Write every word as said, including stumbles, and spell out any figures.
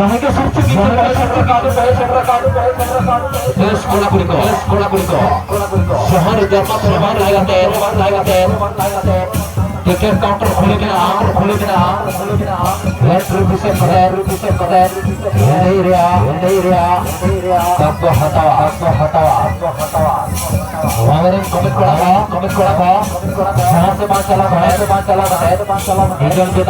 ᱡᱟᱦᱟᱸᱭ ᱜᱮ ᱥᱩᱨ ᱥᱩᱨ ᱜᱤᱫᱽᱨᱟᱹ ᱠᱚ ᱥᱮᱴᱮᱨ ᱟᱠᱟᱫ, ᱥᱮᱴᱮᱨ ᱟᱠᱟᱫ, ᱥᱮᱴᱮᱨ ᱟᱠᱟᱫ᱾ ᱵᱮᱥ ᱠᱚᱲᱟ ᱠᱩᱲᱤ ᱠᱚ, ᱵᱮᱥ ᱠᱚᱲᱟ ᱠᱩᱲᱤ ᱠᱚ᱾ ᱥᱚᱦᱚᱨ ᱡᱟᱯᱟᱜ ᱨᱮ ᱵᱟᱝ ᱞᱟᱜᱟᱛᱮ, ᱵᱟᱝ ᱞᱟᱜᱟᱛᱮ᱾ ᱴᱤᱠᱤᱴ ᱠᱟᱣᱩᱱᱴᱟᱨ ᱠᱷᱩᱞᱟᱹ ᱢᱮᱱᱟᱜᱼᱟ, ᱠᱷᱩᱞᱟᱹ ᱢᱮᱱᱟᱜᱼᱟ᱾ ᱞᱮᱴ ᱨᱩᱯᱤᱥᱮ ᱠᱚᱨᱮ, ᱨᱩᱯᱤᱥᱮ ᱠᱚᱨᱮ᱾ ᱞᱟᱹᱲᱦᱟᱹᱭ ᱨᱮᱭᱟᱜ, ᱞᱟᱹᱲᱦᱟᱹᱭ ᱨᱮᱭᱟᱜ᱾ ᱫᱟᱜ ᱠᱚ ᱦᱟᱛᱟᱣᱟ, ᱫᱟᱜ ᱠᱚ ᱦᱟᱛᱟᱣᱟ, ᱫᱟᱜ ᱠᱚ ᱦᱟᱛᱟᱣᱟ᱾ ᱱᱚᱣᱟ ᱨᱮᱱ ᱠᱚᱢᱤᱴ ᱠᱚᱲᱟ ᱠᱚ, ᱠᱚᱢᱤᱴ ᱠᱚᱲᱟ ᱠᱚ᱾ ᱡᱟᱦᱟᱸ ᱥᱮ ᱵᱟᱝ ᱪᱟᱞᱟᱣ, ᱡᱟᱦᱟᱸ ᱥᱮ ᱵᱟᱝ ᱪᱟᱞᱟᱣ ᱠᱟᱛᱮ, ᱵᱟᱝ ᱪᱟᱞᱟᱣ ᱠᱟᱛᱮ᱾ ᱤᱡᱚᱞ ᱪᱮᱛᱟᱱ